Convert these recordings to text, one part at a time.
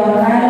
Amen.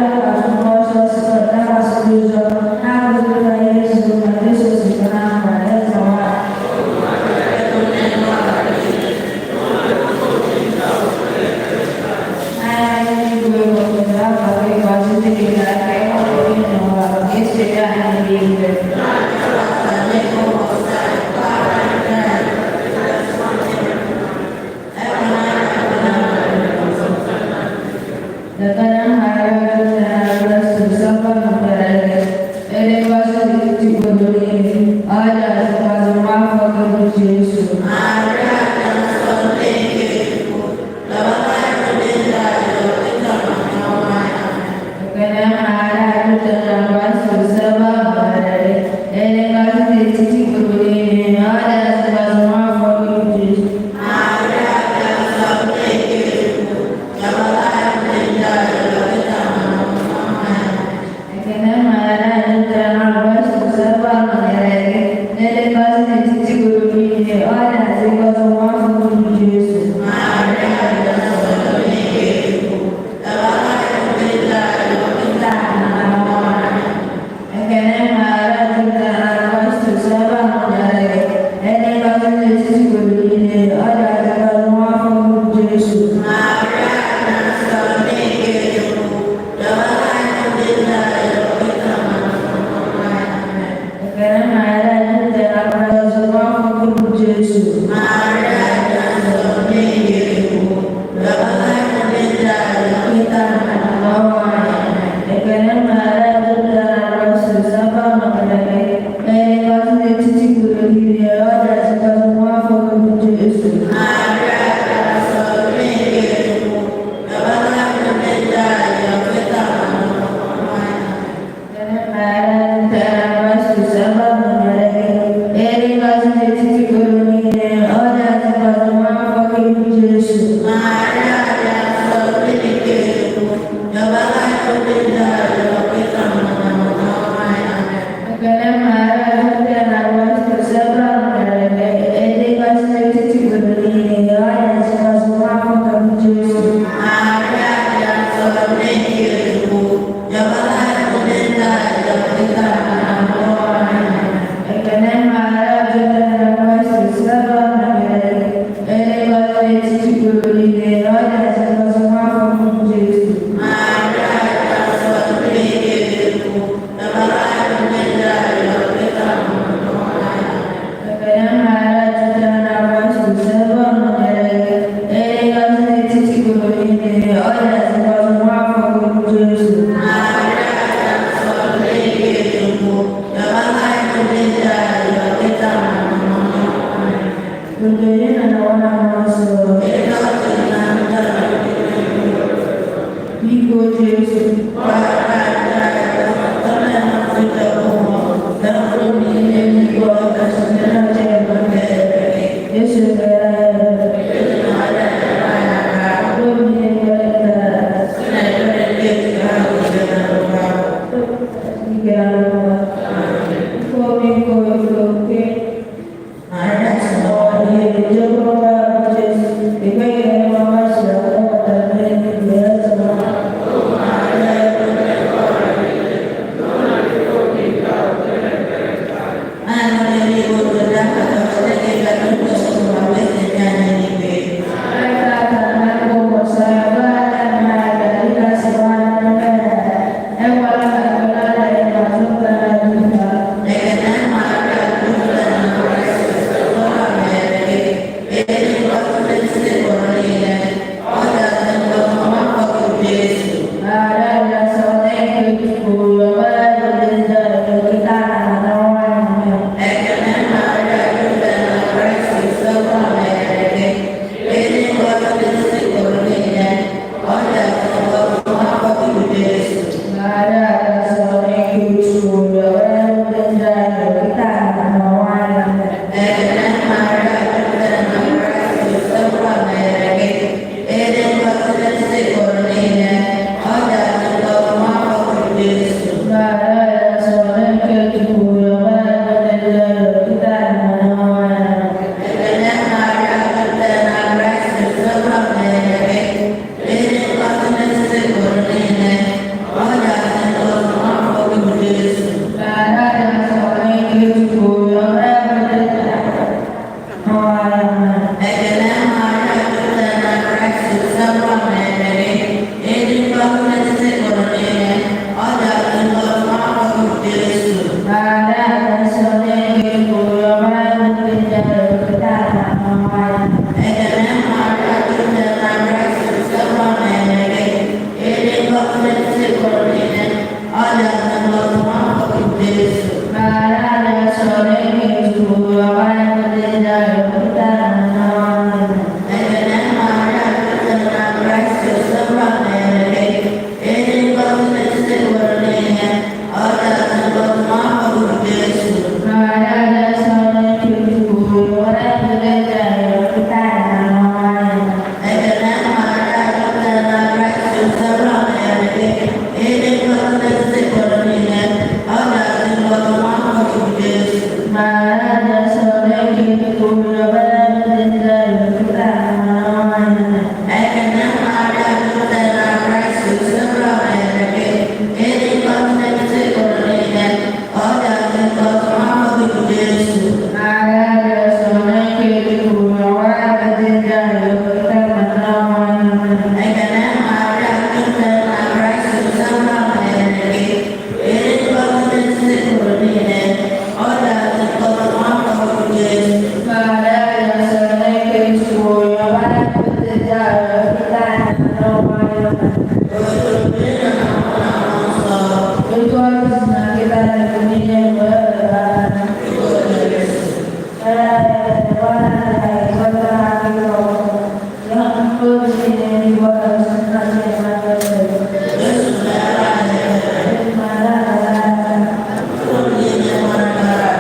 Ekele Maria jupụtara na Kraịst Osebụrụwa nọnyere gị. Ịdị ngọzi n'etiti ikporo niile, ọ dịazị ngọzi nwa afọ gị bụ Jesu. Ekele Maria jupụtara na Kraịst Osebụrụwa nọnyere gị. Ịdị ngọzi n'etiti ikporo niile, ọ dịazị ngọzi nwa afọ gị bụ Jesu. Ekele Maria jupụtara na Kraịst Osebụrụwa nọnyere gị. Ịdị ngọzi n'etiti ikporo niile, ọ dịazị ngọzi nwa afọ gị bụ Jesu. Ekele Maria jupụtara na Kraịst Osebụrụwa nọnyere gị. Ịdị ngọzi n'etiti ikporo niile, ọ dịazị ngọzi nwa afọ gị bụ Jesu. Otito dịrị Nna na Nwa na Mmụọ Nsọ. Biko Jesu. Jesu mere anyị ebere. Mkpụrụ niile nwere gara aga.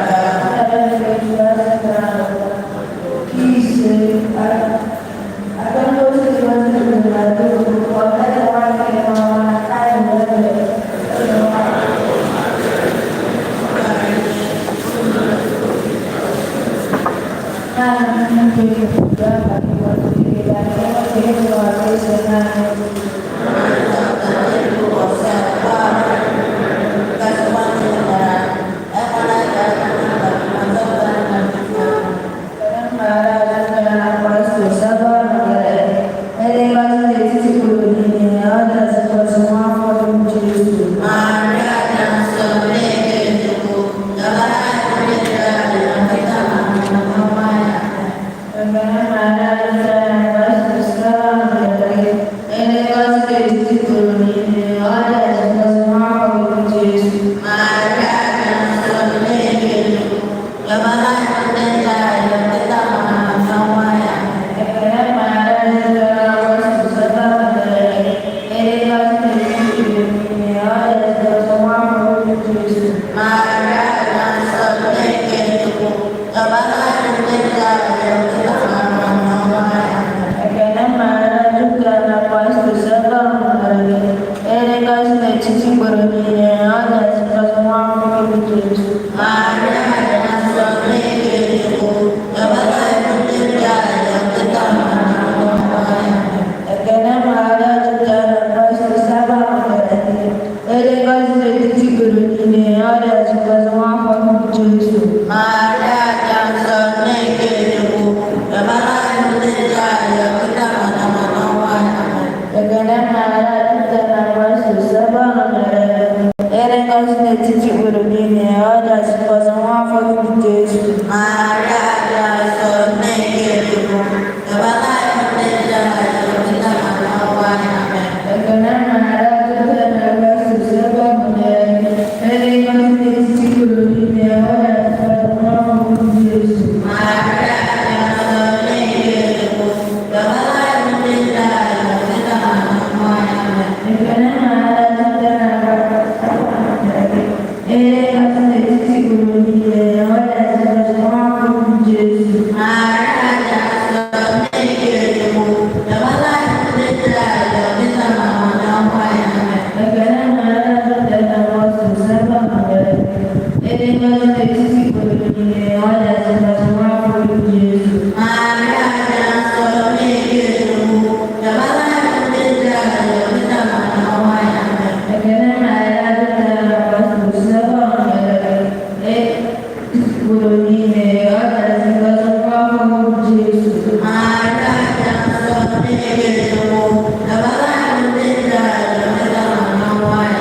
Ụbọchị a, gbaghara gasịkwa ndị nwere ekwela ka anyị ma zọpụta anyị na ndị Maria dị nsọ, nne nke Chukwu, yọbara anyị ndị njọ arịrịọ kịta ma n'ọnwụ anyị. Maria dị nsọ, nne nke Chukwu, yọbara anyị ndị njọ arịrịọ kịta ma n'ọnwụ anyị. Maria dị nsọ, nne nke Chukwu, yọbara anyị ndị njọ arịrịọ kịta ma n'ọnwụ anyị. Maria dị nsọ, nne nke Chukwu, yọbara anyị ndị njọ arịrịọ kịta ma n'ọnwụ anyị. Maria dị nsọ, nne nke Chukwu, yọbara anyị ndị njọ arịrịọ kịta ma n'ọnwụ anyị. Maria dị nsọ, nne nke Chukwu, yọbara anyị ndị njọ arịrịọ kịta ma n'ọnwụ anyị. Maria dị nsọ, nne nke Chukwu, yọbara anyị ndị njọ arịrịọ kịta ma n'ọnwụ anyị. Maria dị nsọ, nne nke Chukwu, yọbara anyị ndị njọ arịrịọ kịta ma n'ọnwụ anyị. Maria dị nsọ, nne nke Chukwu, yọbara anyị ndị njọ arịrịọ kịta ma n'ọnwụ anyị. Maria dị nsọ, nne nke Chukwu, yọbara anyị ndị njọ arịrịọ kịta ma n'ọnwụ anyị.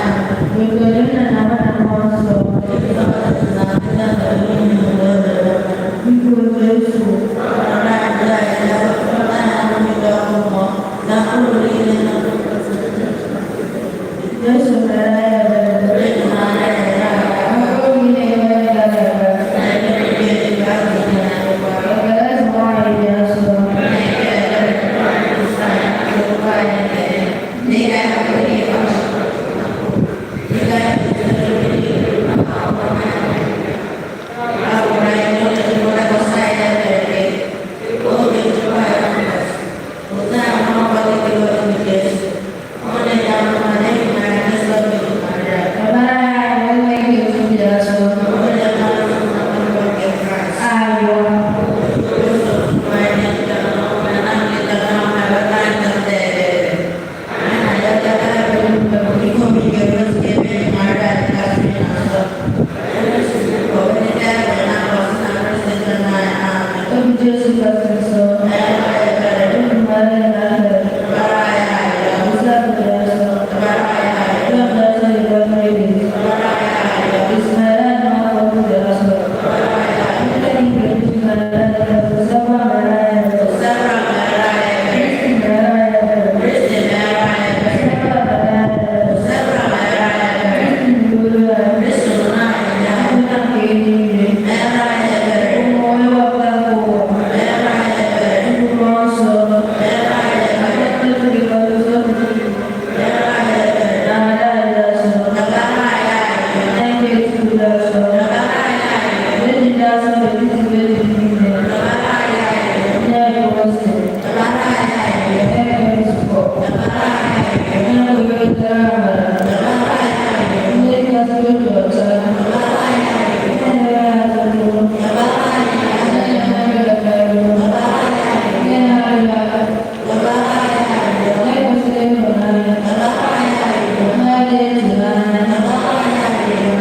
Dị ịtụnanya,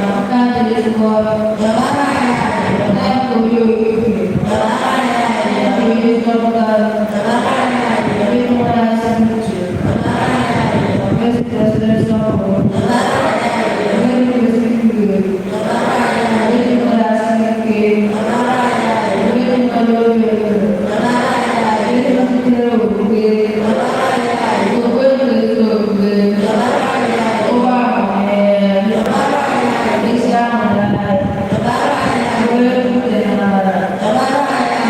Amaka dịrị Chukwu, Amaka bụ onye okike, Amaka bụ onye nzọpụta, onye nwere asị uche, onye kwesịrị nsọpụrụ, onye kwesịrị ikpughe, onye nwere asị ike, onye nwere obi ebere, onye nọgidere okwukwe, okwukwe nke ezi omume, ụba amamihe, ezi ahụnanya, onye ebute n'ala,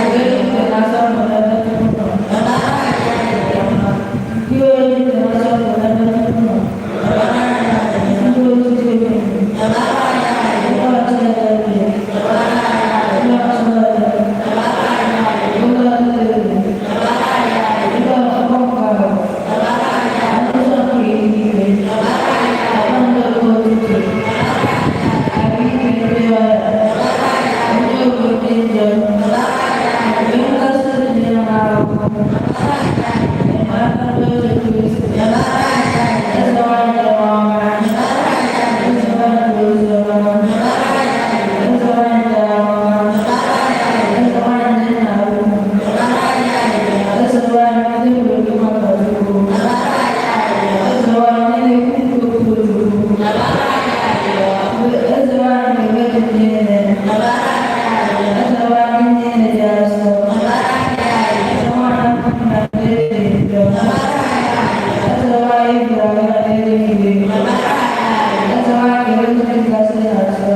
onye ebute n'asọpụrụ ebe Chukwu nọ, ndị onye ebute n'asọpụrụ ebe Chukwu nọ, ndị osisi obi, ụlọ Chineke, ụlọ Chineke, ụlọ Chineke, ụlọ ọkpọkọrọ, ụzọ nke eluigwe, kpakpando nke ụtụtụ, ahụike ndị ọrịa, onye obodo ndị njem, onye nkasi obi ndị nọ n'ahụhụ, enyemaka ndị oche Kristi, eze nwanyị dị ọma, eze nwanyị dị oziọma, eze nwanyị dị amụma, eze nwanyị dị nna ukwu, eze nwanyị ndị nwere maka Chukwu, eze nwanyị na-ekwu okwu Chukwu, eze nwanyị na-enweghị niile, eze nwanyị niile dị asọ, eze nwanyị na ndị dị njọ, eze nwanyị bịara n'eluigwe, eze nwanyị ezi kasị asọ,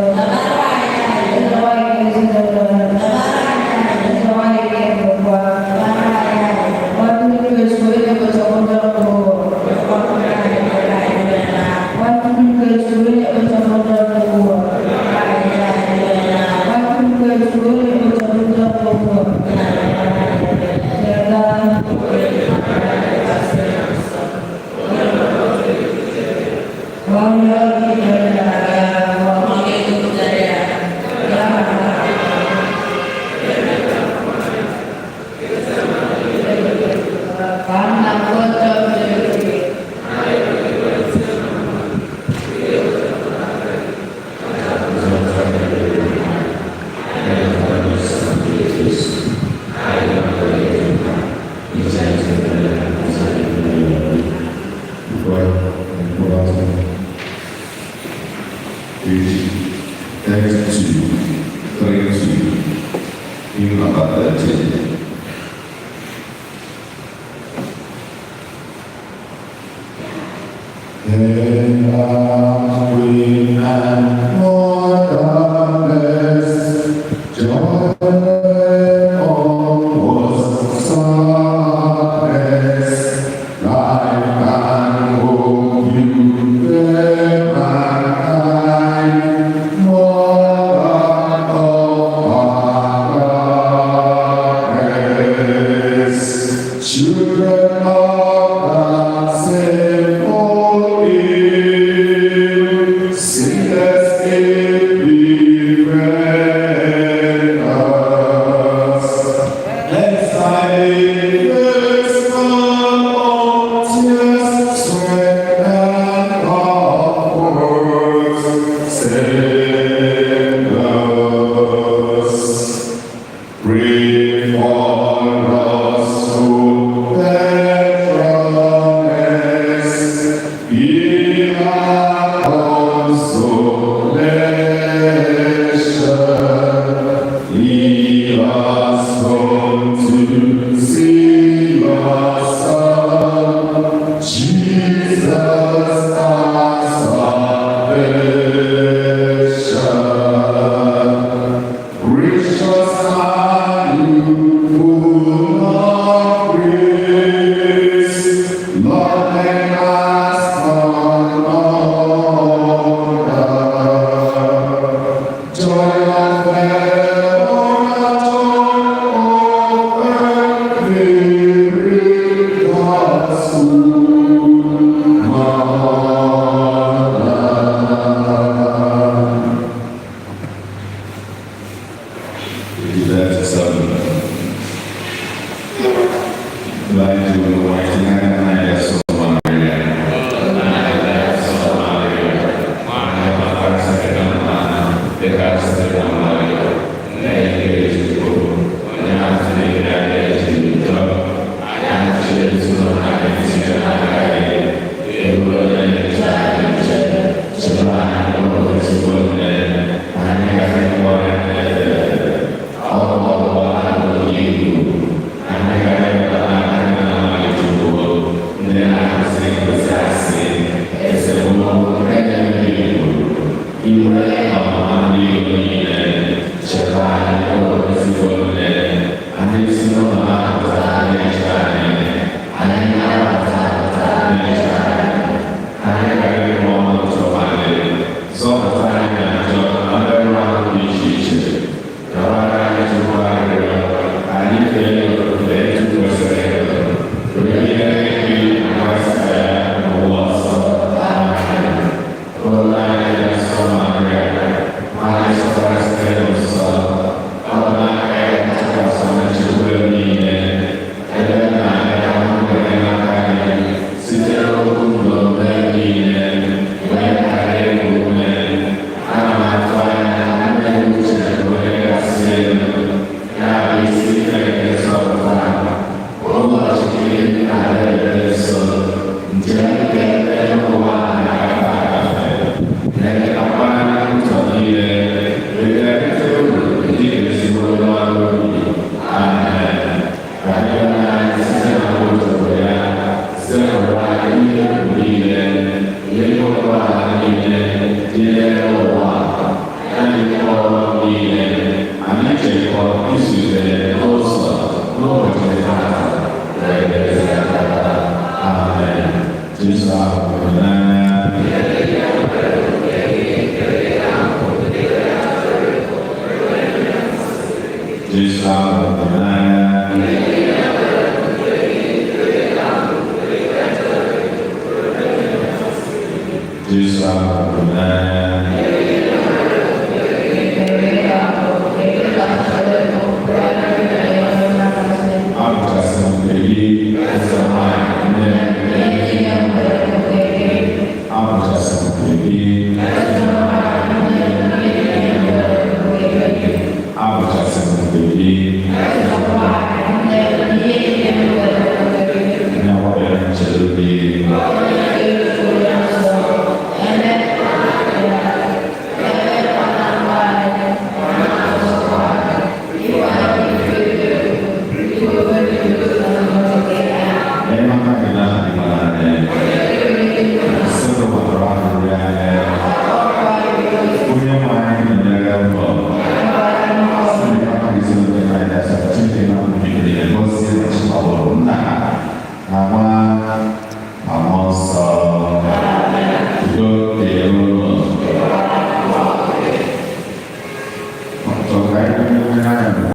eze nwanyị ezinụlọ, eze nwanyị ndokwa, Nwachukwu Jesu onye kpochapụ njọ nke ụwa. Nwachukwu Jesu onye kpochapụ njọ nke ụwa. Nwachukwu Jesu onye kpochapụ njọ nke ụwa. Cheta. Onye okike na-aga akwụkwọ. Ya ka nna kpọta Chineke. Page 32, 32, hymn number 13. Hail, Queen and Mother blessed, joy of most sadness, life and hope you bear mankind, Mother of paradise. Children of the sinful Eve, sinless Eve, befriend us. Let thy this of tears, sweat, and comfort save us. Pray for us who patroness, be our consolation. hụrụ n'anya.